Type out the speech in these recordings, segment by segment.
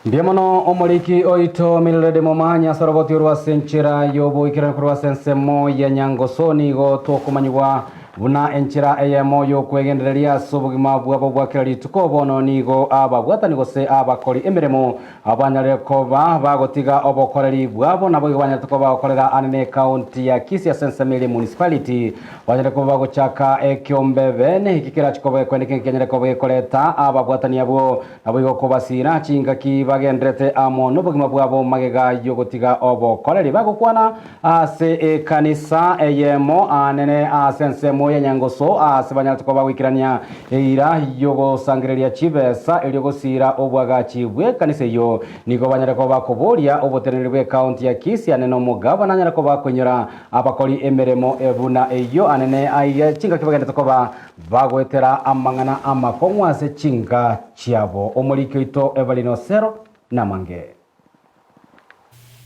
Mbuya mono omoriki oito Mildred Momanyi ase oroboti orwo ase enchera y'oboikeranu korwa ase ensemo ya Nyangoso. Nigo tokomanyigwa buna enchera eyemo y'okwegendereria ase obogima bwabo bwa kera rituko. Bono nigo ababwatani gose abakori emeremo abanyarire koba bagotiga obokoreri bwabo naboigo banyarete koba bagokorera ane ne ekaunti ya Kisii ase ensemo eria municipality banyare koba bagochaka ekiombe bene eki kerachi koba gekoendeka ekianyare koba gekoreta ababwatani abwo Naboigo kobasiira chingaki bagenderete amo nobogima bwabo magega y'ogotiga obokoreri. Bagokwana ase ekanisa eyemo anene ase ensemo ya Nyangoso aase banyarete koba bagoikerania eira y'ogosangereria chibesa erio gosiira obwagachi bw'ekanisa eyio. Nigo banyare koba bakoboria oboteneneri bw'ecounty ya Kisii anene omogabana anyare koba akoinyora abakori emeremo buna eyio anene aiga chingaki bagenderete koba Bagoetera amang'ana amakong'u ase chinka chiabo. Omoriki oito Evelyn Osero namange.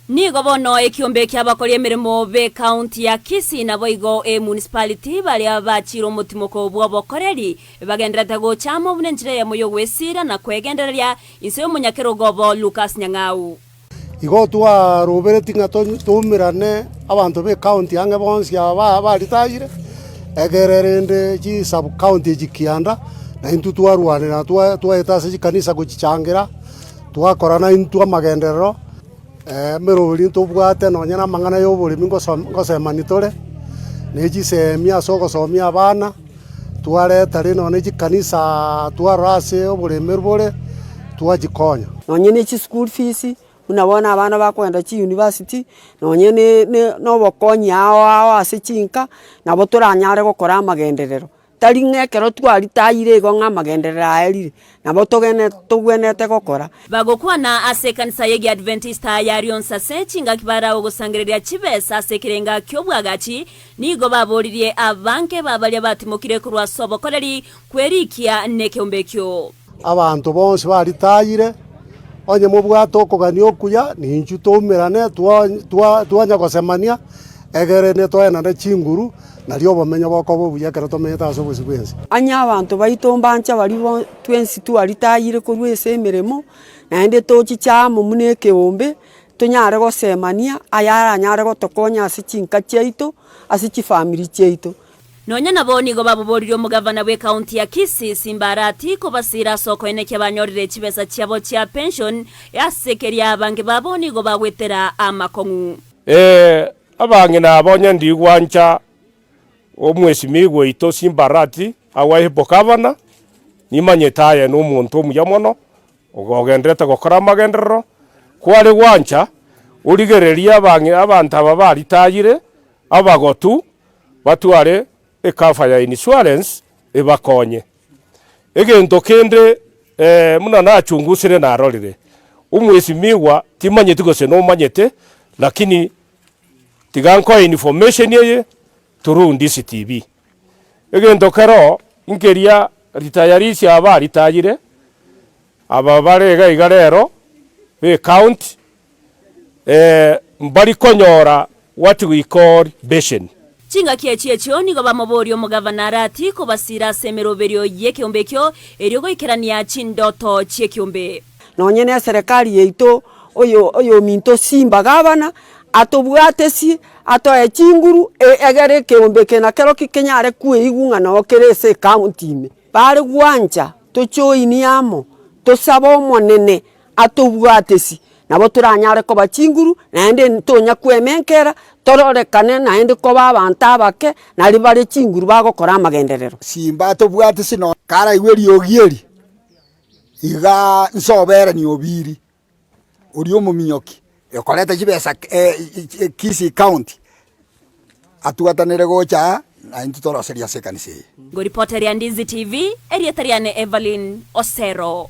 Nigo bono ekiombe ki'abakori emeremo b'ecounty ya Kisii naboigo emunicipality baria bachiire omotimoko bw'obokoreri bagendererete gocha amo buna enchera eyemo y'ogwesiira na kwegendereria inse y'omonyakerogo obo Lucas Nyang'au. Igo twaroberetie ng'a toumerane abanto ba ecounty ang'e bonsi aba baritayire, egere rende chisub county echi kianda, na intwe twarwanera twaeta ase chikanisa gochichangera, twakora naintwe amagenderero, emeroberi ntobwate nonye na amang'ana ya oboremi ngosemani tore, na chisemi ase ogosomia abana, twareta rende nonye chikanisa twarora ase oboremi bore, twachikonya. Nonye ne chischool fees, buna bono abana bakogenda chiuniversity, nonye ne ne na obokonyi ao ao ase chinka, nabo toranyare gokora amagenderero. Tari ng'a ekero twaritayire igo ng'a amagenderero aerire, nabo togene tobwenerete gokora. Bagokwana ase ekanisa y'Egiadventista ya Rionsase chingaki barao gosangereria chibesa ase ekerenga ki'obwagachi, nigo baboririe abange ba baria batimokire korwa ase obokoreri kwerikia nekeombe ekio. Abanto bonsi baritayire, onye mobwate okogania okuya, ninchwe toumerane twanya gosemania, egere netoenane chinguru, nario obomenyo bokoba obuya ekero tomenyete ase obosio bw'ense. Onye abanto baito mbancha baria twensi twaritayire korwa ase emeremo, naende tochiche amo buna ekeombe, tonyare gosemania ayaranyare gotokonya ase chinka chiaito, ase chifamiri chiaito. Nonya nabo nigo baboboririe omogavana bw'ekaunti ya Kisii, Simba Arati, kobasiira ase okoenekia banyorire chibesa chiabo chia pension ase keria abange babo nigo bagwetera amakong'u. Ee, abang'ina aba onye ndigwancha omwesimigwa oito Simba Arati agwo aye bogavana, nimanyete aye nomonto omuya mono, ogendererete gokora amagenderero, kware gwancha origererie abang'ina abanto aba baritayire, abagotu, batware ecover ya insurance ebakonye. Egento kende buna nachungusire narorire, omwesimigwa timanyeti gose nomanyete, lakini tiga nkoe information eye through DCTV. Egento kero nkeria retirees aba baritayire, aba bare iga iga rero be ecounty, mbari konyora what we call beseni. Chingaki echio echio nigo bamoboria omogavana Arati kobasiira ase emeroberio y'ekeombe ekio, erio goikerania chindoto chi'ekeombe. Nonye neserekari yaito oyo oyominto Simba gavana atobwatesie atoe chinguru egere ekeombe eke nakerokio kenyare kweigwa ng'a noo kere ase ecounty ime. Bare gwancha tojoinie amo tosabe Omonene atobwatesie, nabo toranyare koba chinguru, naende ntonya kwemenkera, tororekane naende koba abanto abake, naria bare chinguru bagokora amagenderero. Simba atobwatesie nonya karaigwe eriogi eri, igaa nsoberanie obiri, oria omominyoki, okoreta chibesa Kisii county, atwatanere gocha aa, na intwe toroserie ase ekanisa eye. Ngoripoteria Ndizi TV, erieta riane Evelyn Osero.